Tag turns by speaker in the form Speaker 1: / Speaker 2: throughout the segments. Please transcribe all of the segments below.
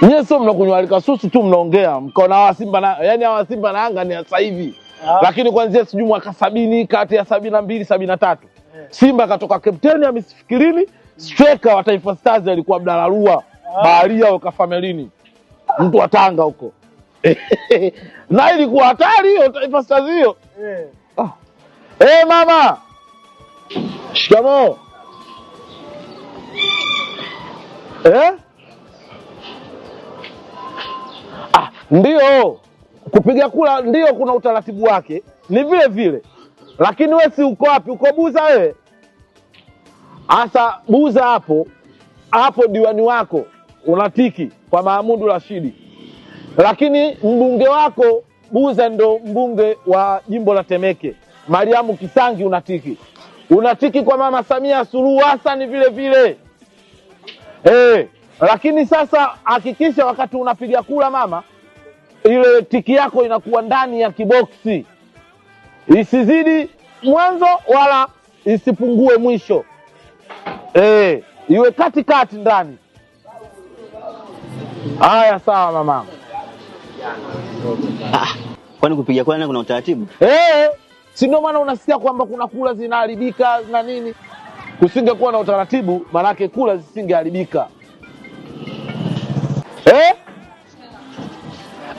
Speaker 1: Nyie sio mnakunywa alikasusu tu mnaongea mkaona hawa Simba na yani hawa Simba na Yanga ni sasa hivi. Lakini kuanzia sijui mwaka 70 kati ya 72 73 Simba katoka kapteni Hamisi Fikirini, striker wa Taifa Stars alikuwa Abdalla Rua, baharia wa Kafamelini, mtu wa Tanga huko. Na ilikuwa hatari hiyo Taifa Stars hiyo. Mama. Shikamoo. Eh? Ah, ndio kupiga kura ndio kuna utaratibu wake, ni vile vile, lakini we si uko wapi? Uko Buza wewe? Asa Buza hapo hapo, diwani wako unatiki kwa Mahamudu Rashidi, lakini mbunge wako Buza ndo mbunge wa jimbo la Temeke, Mariamu Kisangi unatiki, unatiki kwa mama Samia Suluhu Hassan vile vile. Lakini sasa hakikisha wakati unapiga kura mama, ile tiki yako inakuwa ndani ya kiboksi, isizidi mwanzo wala isipungue mwisho. Iwe katikati ndani. Haya, sawa mama.
Speaker 2: Kwani kupiga kura kuna utaratibu?
Speaker 1: Si ndio maana unasikia kwamba kuna kura zinaharibika na nini? Kusingekuwa na utaratibu, maanake kura zisingeharibika.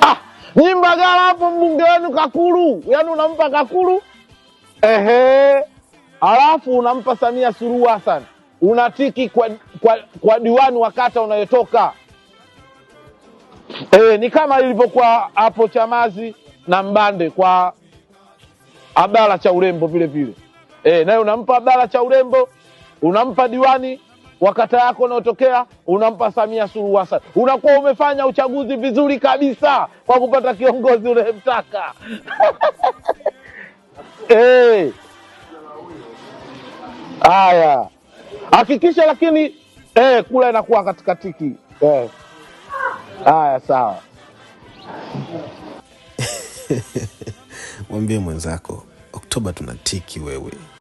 Speaker 1: Ah, nyi Mbagala hapo mbunge wenu Kakuru, yaani unampa Kakuru, ehe, alafu unampa Samia Suluhu Hassan, unatiki kwa diwani wa kata unayotoka. Ni kama ilivyokuwa hapo Chamazi na Mbande kwa Abdalla cha Urembo vile vile. Naye unampa Abdalla cha Urembo, unampa diwani wa kata yako unayotokea, unampa Samia Suluhu Hassan. Unakuwa umefanya uchaguzi vizuri kabisa kwa kupata kiongozi unayemtaka. Haya. Hakikisha lakini kula inakuwa katikatiki. Haya, sawa.
Speaker 3: Mwambie mwenzako Oktoba tunatiki wewe.